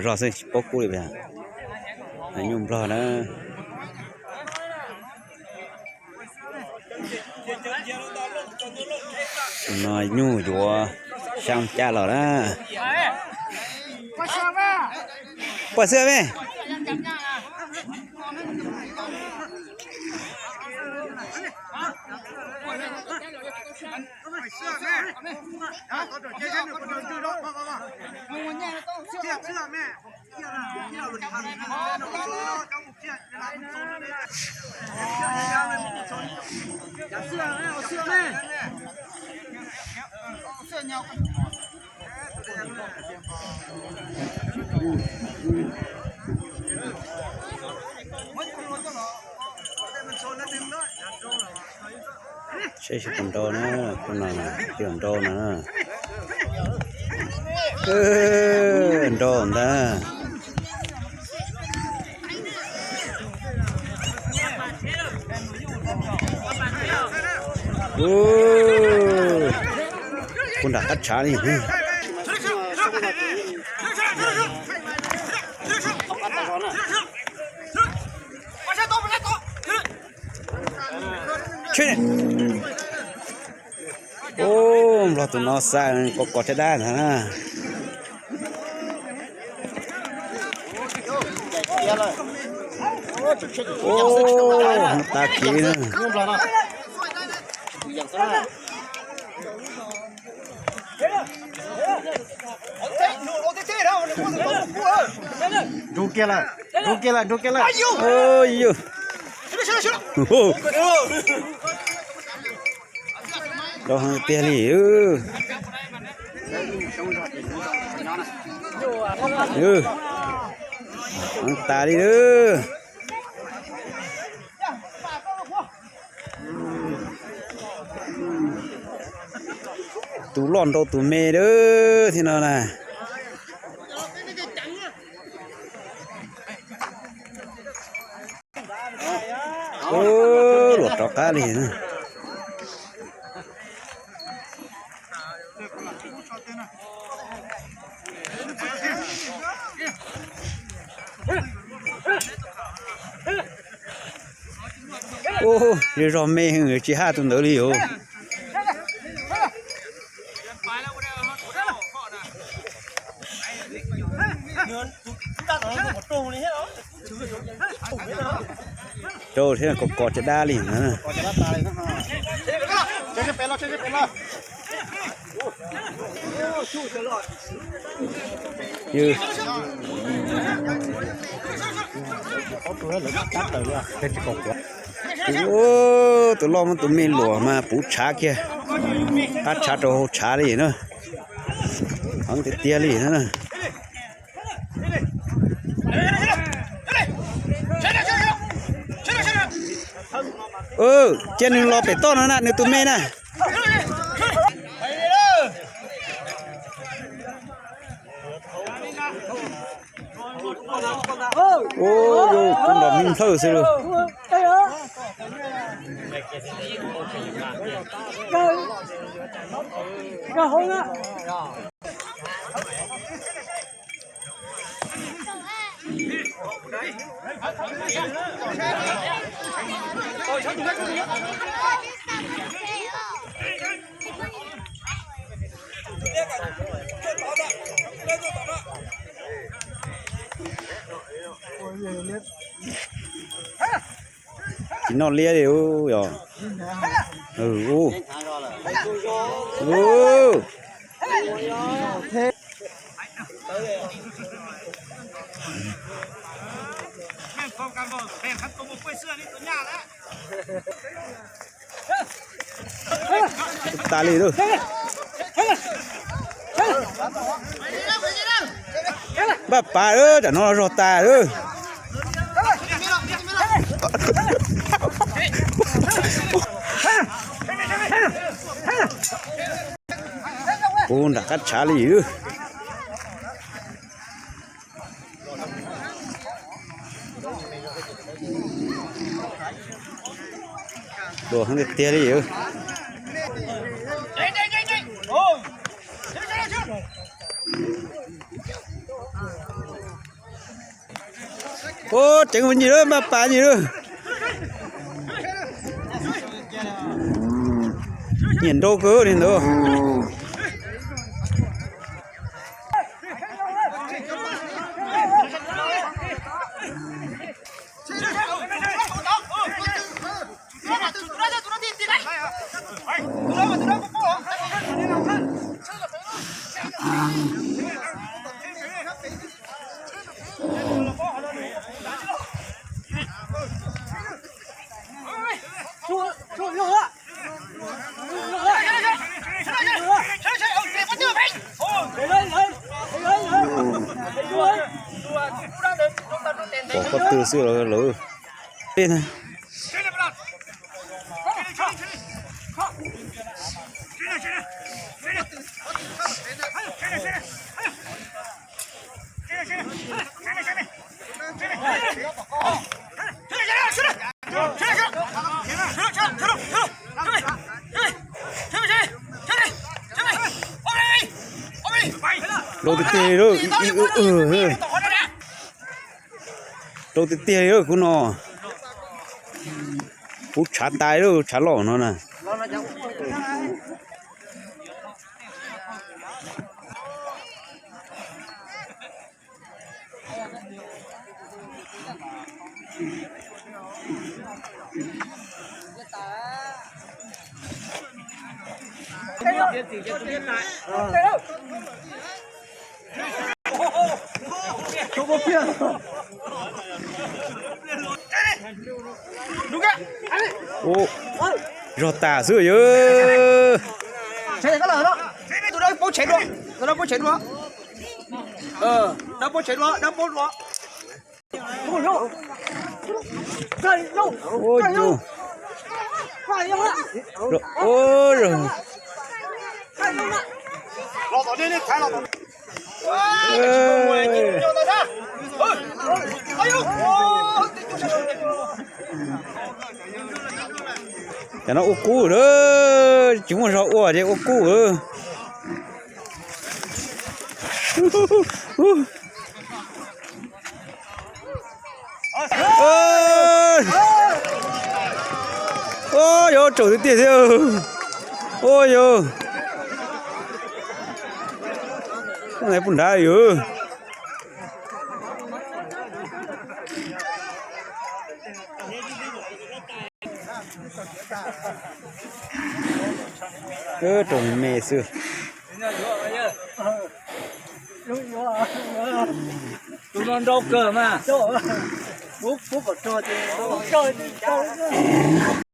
Zog xwb tsis paub kub li. Nyuj Nplog na. No nyuj yuav xyaa caj los na. Poj xwb me. Saib seb puas nrau na, puas nrau na. Nrau ntag. Kuv nram qab tshav li. Ub, Nplog tus no xa kos kos caj dab ntag na. Ub, tas kev na. Nrug kiag lawm, nrug kiag lawm, nrug kiag lawm. Nrau heev tiag li. Heev tas li. Tus loj nrau tus me lawm thiab no na. Luam rov qab li na. Ub, zej zog me heev tsis haj tus ntawd li os. Rau thiab kos kos caj dab li na. Tus loj muab tus me luam mas puv tshav kiag, qab tshav rau hauv tshav li na. Heev tiag tiag li na. Cia nws los pem toj no na, nws tus me na. Ub, kuv nrog me nplhawj xwb lauj. Tsis noj liab li yog. Tas li lauj. Npaj pas, tam no zog tas lauj. Puv nram qab tshav li. Dua heev tiag tiag li. Ua tseev mus nyim lawm, npaj pas nyim lawm. Nyiam nrau kawg li ntawd. Pom pob tw xwb lawm. Rau tiag tiag li lawm, ib ib ub ub. Rau tiag tiag li lawm, kuv no. Kuv tshav ntais lawm, tshav loj no na. Ub, zog tas xwb yawg. Ua, ua, Cov no ua kub lawm, tsis muaj zog ua ces ua kub lawm. Ua yog tsaus tiag tiag thiab. Ua yog, ub nrad yog rau me xwb. Tus no nrau kawg mas.